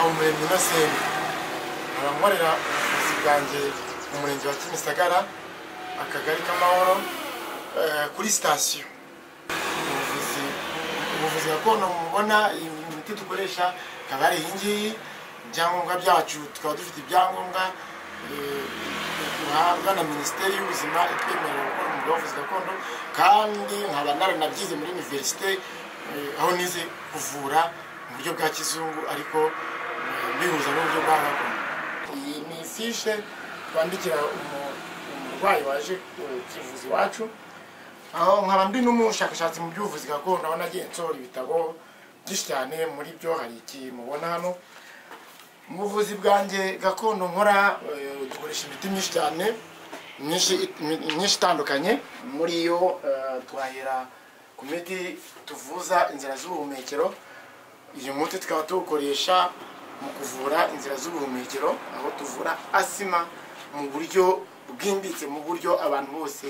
Habumuremyi Innocent, nkaba nkorera ubuvuzi bwanjye mu murenge wa Kimisagara, akagari k'Amahoro, kuri sitasiyo. Ubuvuzi gakondo mubona imiti dukoresha ikaba ari iyi ngiyi. Ibyangombwa byacu, tukaba dufite ibyangombwa duhabwa na Minisiteri y'Ubuzima itwemerera gukora umwuga w'ubuvuzi gakondo, kandi nkaba naranabyize muri université, aho nize kuvura mu buryo bwa kizungu ariko bihuza n'uburyo bwa gakondo. Iyi ni ifishe twandikira umurwayi waje kwivuza iwacu, aho nkaba ndi n'umushakashatsi mu by'ubuvuzi gakondo, aho nagiye nsohora ibitabo byinshi cyane. Muri byo hari iki mubona hano. Mu buvuzi bwanjye gakondo nkora, dukoresha imiti myinshi cyane, myinshi itandukanye. Muri yo twahera ku miti tuvuza inzira z'ubuhumekero. Uyu muti tukaba tuwukoresha mu kuvura inzira z'ubuhumekero, aho tuvura asima mu buryo bwimbitse, mu buryo abantu bose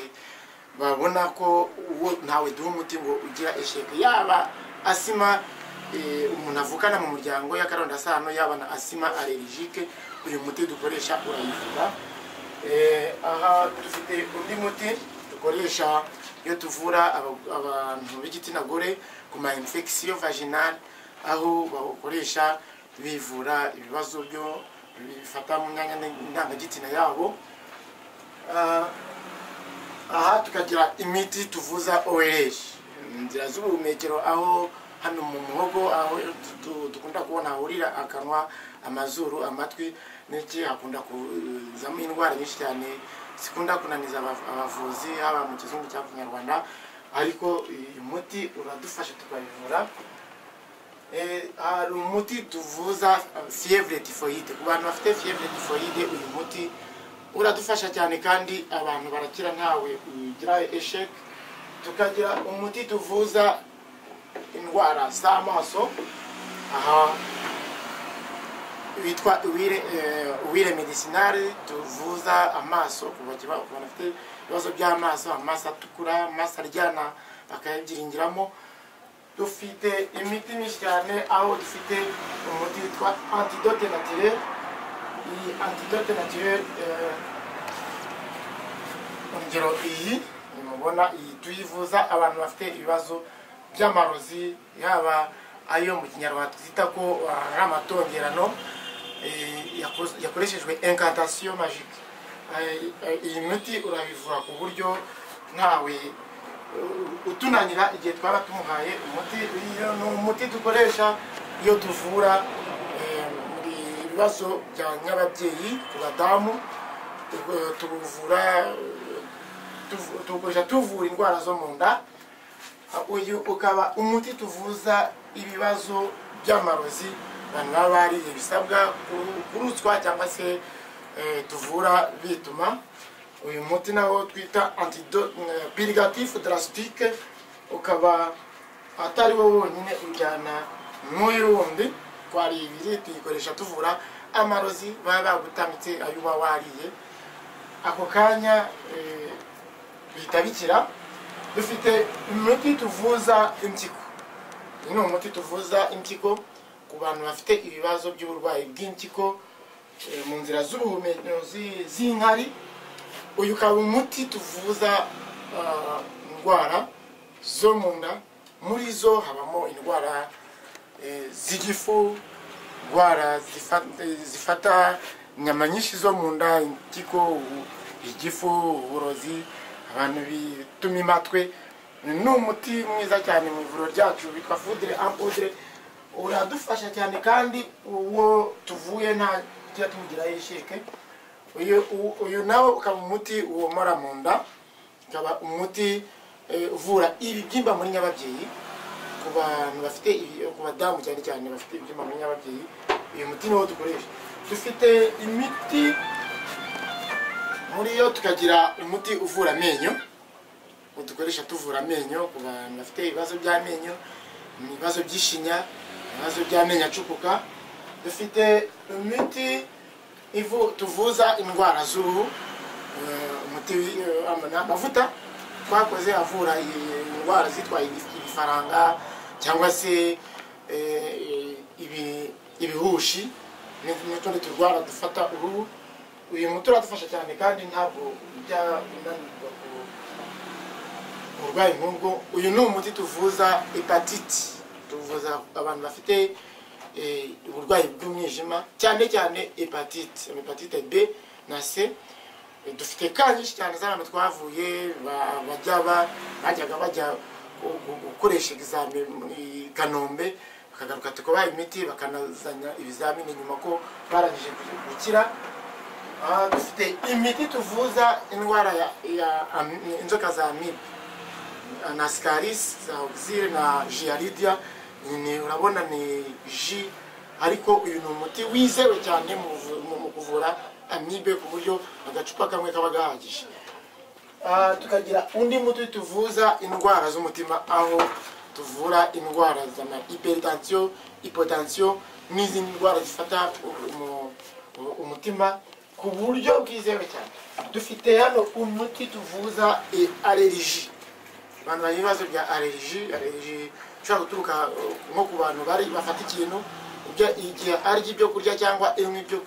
babona ko uwo ntawe duha umuti ngo ugira échec, yaba asima umuntu avukana mu muryango y'akarondasano, yaba na asima allergique, uyu muti dukoresha urayivura. Aha dufite undi muti dukoresha iyo tuvura abantu b'igitsina gore ku ma infection vaginale, aho bawukoresha bivura ibibazo byo bifata mu myanya ndangagitsina yabo. Aha tukagira imiti tuvuza ORH, inzira z'ubuhumekero, aho hano mu muhogo, aho dukunda kubona hahurira akanwa, amazuru, amatwi n'iki, hakunda kuzamo indwara nyinshi cyane zikunda kunaniza abavuzi, haba mu kizungu cyangwa Kinyarwanda, ariko uyu muti uradufasha tukabivura. Hari umuti tuvuza fièvre typhoïde. Ku bantu bafite fièvre typhoïde, uyu muti uradufasha cyane kandi abantu barakira, ntawe ugira échec. Tukagira umuti tuvuza indwara z'amaso, aha witwa huile médicinale, tuvuza amaso ku bantu bafite ibibazo by'amaso, amaso atukura, amaso aryana, bakayabyiringiramo. Dufite imiti myinshi cyane, aho dufite umuti witwa antidote naturel. Iyi antidote naturel, urugero iyi mubona, iyi tuyivuza abantu bafite ibibazo by'amarozi, yaba ayo mu Kinyarwanda twita ko ari amatongerano, yakoreshejwe incantation magique. Iyi miti urabivura ku buryo ntawe utunanira igihe twaba tumuhaye umuti. Iyo ni umuti dukoresha iyo tuvura muri ibibazo bya nyababyeyi ku badamu. Tuvura, tuwukoresha tuvura indwara zo mu nda. Uyu ukaba umuti tuvuza ibibazo by'amarozi abantu baba bariye bisabwa kurutswa, cyangwa se tuvura bituma. Uyu muti nawo twita antidote purgatif drastique, ukaba atari wo wonyine, ujyana n'uyu wundi twari ibiri, tuyikoresha tuvura amarozi baba bagutamitse, ayo uba wariye ako kanya bihita bikira. Dufite imiti tuvuza impyiko. Uyu ni umuti tuvuza impyiko ku bantu bafite ibibazo by'uburwayi bw'impyiko, mu nzira z'ubuhumekero, z'inkari. Uyu ukaba umuti tuvuza indwara zo mu nda. Muri zo habamo indwara z'igifu, indwara zifata inyama nyinshi zo mu nda, impyiko, igifu, uburozi, abantu bituma imatwe. Ni umuti mwiza cyane mu ivuriro ryacu witwa foudre en poudre, uradufasha cyane kandi uwo tuvuye nta tujya tumugiraho échec. Uyu nawo ukaba umuti womora mu nda, ukaba umuti uvura ibibyimba muri nyababyeyi ku bantu bafite ku badamu cyane cyane bafite ibibyimba muri nyababyeyi, uyu muti niwo dukoresha. Dufite imiti, muri yo tukagira umuti uvura amenyo dukoresha tuvura amenyo ku bantu bafite ibibazo by'amenyo, ibibazo by'ishinya, ibibazo by'amenyo acukuka. Dufite imiti tuvuza indwara z'uruhu, umuti, amavuta twakoze avura indwara zitwa ibifaranga cyangwa se ibihushi. n'utundi turwara dufata uruhu. Uyu muti uradufasha cyane kandi ntabwo ujya unanirwa ku burwayi nk'ubwo. Uyu ni umuti tuvuza hepatite, tuvuza abantu bafite uburwayi bw'umwijima, cyane cyane hepatite, hepatite B na C. Dufite ka nyinshi cyane z'abantu twavuye bajyaga bajya gukoresha examen i Kanombe, bakagaruka tukabaha imiti, bakanazana ibizamini nyuma ko barangije gukira. Dufite imiti tuvuza indwara ya inzoka za amibe na scaris za oxyre na giardia, ni urabona ni G, ariko uyu ni umuti wizewe cyane mu kuvura amibe ku buryo agacupa kamwe kaba gahagije. Tukagira undi muti tuvuza indwara z'umutima, aho tuvura indwara za hypertension, hypotension n'izindi ndwara zifata umutima ku buryo bwizewe cyane. Dufite hano umuti tuvuza allergie. Abantu bari ibibazo bya allergie, allergie ishobora guturuka nko ku bantu bari bafata ikintu igihe arya ibyo kurya cyangwa inywa ibyo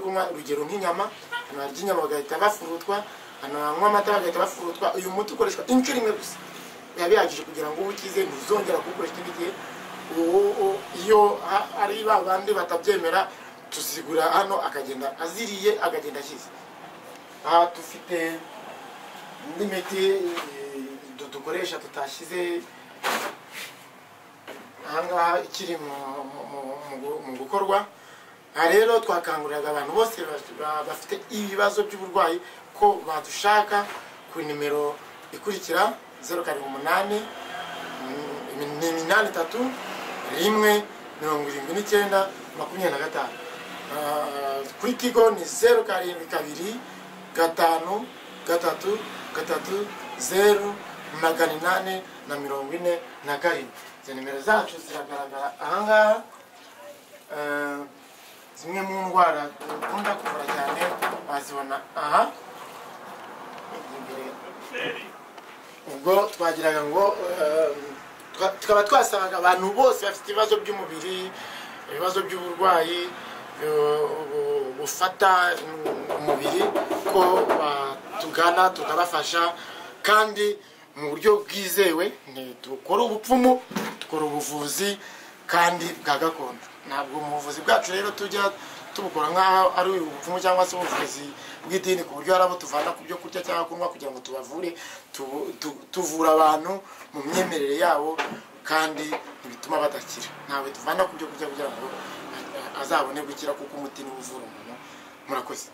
kunywa, urugero nk'inyama, abantu barya inyama bagahita bafurutwa, abantu banywa amata bagahita bafurutwa. Uyu muti ukoreshwa inshuro imwe gusa, biba bihagije kugira ngo uwukize, ntuzongera kuwukoresha ikindi gihe. Iyo ari ba bandi batabyemera tuzigura hano, akagenda aziriye, akagenda ashyize. Aha dufite indi miti dukoresha tutashyize ahangaha ikiri mu gukorwa. Aha rero twakanguriraga abantu bose bafite ibibazo by'uburwayi ko badushaka ku nimero ikurikira 078 83 1 79 25. Kuri Tigo ni 072 5 3 3 0 847. Izo nimero zacu ziragaragara ahangaha. Zimwe mu ndwara dukunda kuvura cyane wazibona aha. Ubwo twagiraga ngo tukaba twasabaga abantu bose bafite ibibazo by'umubiri, ibibazo by'uburwayi bufata umubiri, ko batugana tukabafasha kandi mu buryo bwizewe. Dukora ubupfumu, dukora ubuvuzi kandi bwa gakondo. Ntabwo mu buvuzi bwacu rero tujya tubukora nk'aho ari ubupfumu cyangwa se ubuvuzi bw'idini, ku buryo hari abo tuvana ku byo kurya cyangwa kunywa kugira ngo tubavure. Tuvura abantu mu myemerere yabo kandi ntibituma badakira. Ntabwo tuvana ku byo kurya kugira ngo azabone gukira, kuko umuti niwo uvura umuntu. Murakoze.